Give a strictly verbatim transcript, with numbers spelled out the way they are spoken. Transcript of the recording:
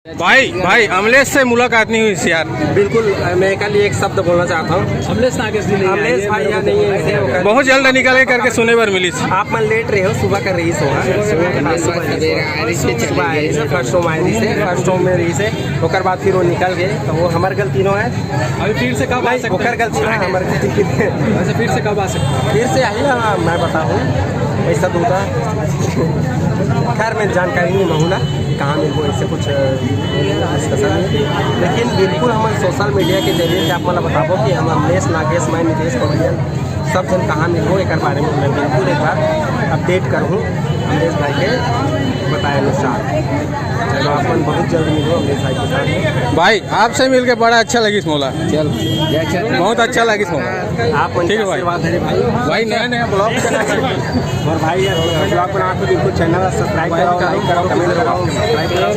भाई, भाई, अमलेश से मुलाकात नहीं हुई यार। बिल्कुल। मैं कल एक शब्द बोलना चाहता हूँ। अमलेश नागेश जी नहीं आए, अमलेश भाई यहाँ नहीं है, ऐसे होकर बहुत जल्द निकल के करके सुने बर मिलिस। आप मन लेट रहे हो, सुबह कर रही सो। सुबह कर रही सो, सुबह आए रही से, चले सुबह आए रही से, फर्स्ट शो में आए रही से, फर्स्ट शो में रही से, ओकर बाद फिर वो निकल गए, तो वो हमार गलती नो है। अभी फिर से कब आ नहीं, सकते ओकर हैं? गलती ना, हमार गलती। अच्छा, फिर से कब आ सकते हैं? फिर से आई ना, मैं बताऊँ, ऐसा तो होता। खैर, मैं जानकारी नहीं मांगूंगा कि कहाँ मिलबो, ऐसे कुछ डिस्कशन नहीं। लेकिन बिल्कुल हम सोशल मीडिया के जरिए से आप मतलब बताबो कि हम अमलेश नागेश, मैं नितेश कौड़िया, सब जन कहाँ मिलबो, एक बारे में मैं बिल्कुल एक बार अपडेट करूँ अमलेश भाई के बताए अनुसार। तो आप मन बहुत जल्द मिलबो अमलेश भाई के साथ। भाई, आपसे मिलके बड़ा अच्छा लगिस मोला। चल, जय छत्तीसगढ़। बहुत अच्छा लगिस मोला। आप मन ठीक है भाई। आशीर्वाद है भाई। भाई, नया नया ब्लॉग चला है। और भाई, यार, जो आप बना तो बिल्कुल चैनल सब्सक्राइब कराओ, लाइक कराओ, कमेंट कराओ, सब्सक्राइब कराओ।